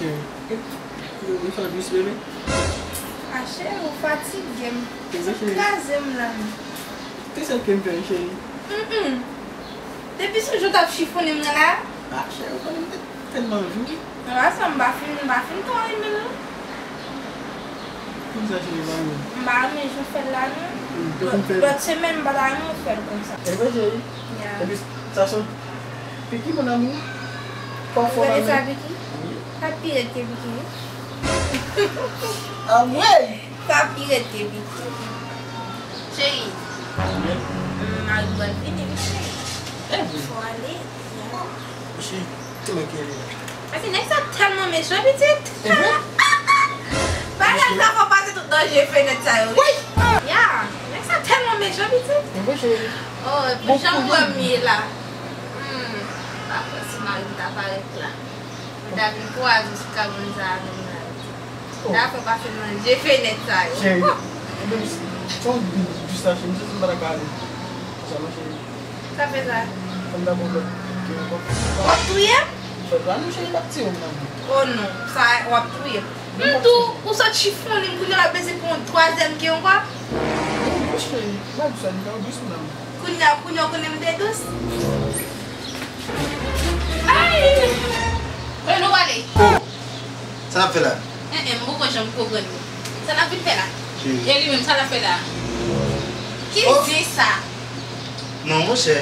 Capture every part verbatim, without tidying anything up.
Ou, ou fè dous, bebe. A, cheri, ou fatige m. Ou kraze m la menm. Ki sa ke m fè, cheri? Mm-mm. Depi sou jou w t ap chifonnen m nan la. A, cheri, ou konnen m te tèlman anvi. Nan la sa, m pa fin, m pa fin twò renmen l. Poukisa, cheri, ou pa renmen? M pa renmen jan w fè l la, non. Lòt semèn, m pa ta renmen w fè l konsa. E vre, cheri? Ya. Epi, sa se yon piki, mon amour. Fò, fò, mon amour. Ou wè sa piki? Wi. Sa pi rèd ke piki. Anmwey! Sa pi rèd ke piki. Cheri, m, mari m pral vini, wi, cheri. E vre? Fò ale. Ya. Cheri, kòman ke li la? Paske nèg sa tèlman mechan, pitit. E vre? Bagay sa fò pase tout danje fenèt sa yo, wi. Ya, nèg sa tèlman mechan, pitit. E vre, cheri. Oh, epi jan m wè m ye la. Hmm, pa kwè si mari m ta parèt la. Pou ta vin kwaze sou kabann sa avè m la. Oh. Ta fè pase manje fenèt sa yo. Cheri, oh, e menm si, fò m vin jis la, cheri, m santi m pa ta ka ale. Sa non, cheri. Sa fè sa? Fò m dakò lòt ke ankò. W ap touye m? Fè pa non, cheri, m ap tiye w nan men. Oh non, sa w ap touye m. M tou, ou sot chifonnen m, kounye a w ap bezwen pran yon twazyèm ke ankò? Non, non, cheri, m pa di sa, m fè w dous, mon amour. Kounye a, kounye a, w konnen m te dous. Ay! Kote nou prale? Oh! Sa n ap fè la? En, en, m poko janm konprann ou. Sa n ap vin fè la? Cheri. E li menm, sa l ap fè la? Ki zen sa? Non, monchè.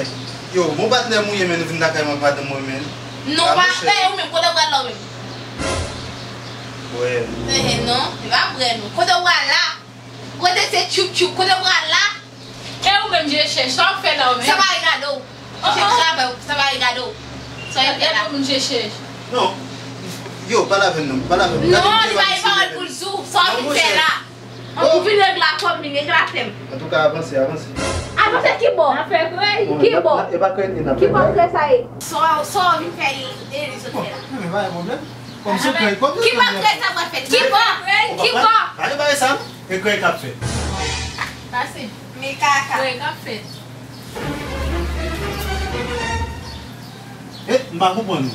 Yo, bon patnè m ou ye, men nou vin lakay mwen, patnè mwen, men. Non, pa, monchè. E ou menm, kote w pral la ou menm? Wè. En, en, non, e pa vre, non. Kote w pral la? Kote se tchoup tchoup, kote w pral la? E ou menm, je chèch, sa w ap fè la ou menm? Sa pa regade w. Oh, oh. Chèch travay ou, sa pa regade w. Sa w ap fè la? E ou menm, je chèch. Non. Yo, pale avè m non, pale avè m. Non, li pa gen pawòl pou l di w, sa w ap vin fè la? Ou vin regle a kò m, vin regle afè m. Antouka, avanse, avanse. Avanse ki bò? N ap fè krèy. Ki bò? E pa krèy li n ap fè. Ki bò krèy sa ye? Sa w, sa w vin fè, e li sot fè la. Bon, men pa gen pwoblèm. Kòm se krèy, kòm se krèy. Ki bò krèy sa pral fèt? Ki bò? Ki bò? Pa gen bagay sa non. E krèy k ap fèt. Pase. Men kaka. Krèy k ap fèt. E, m pa konprann ou.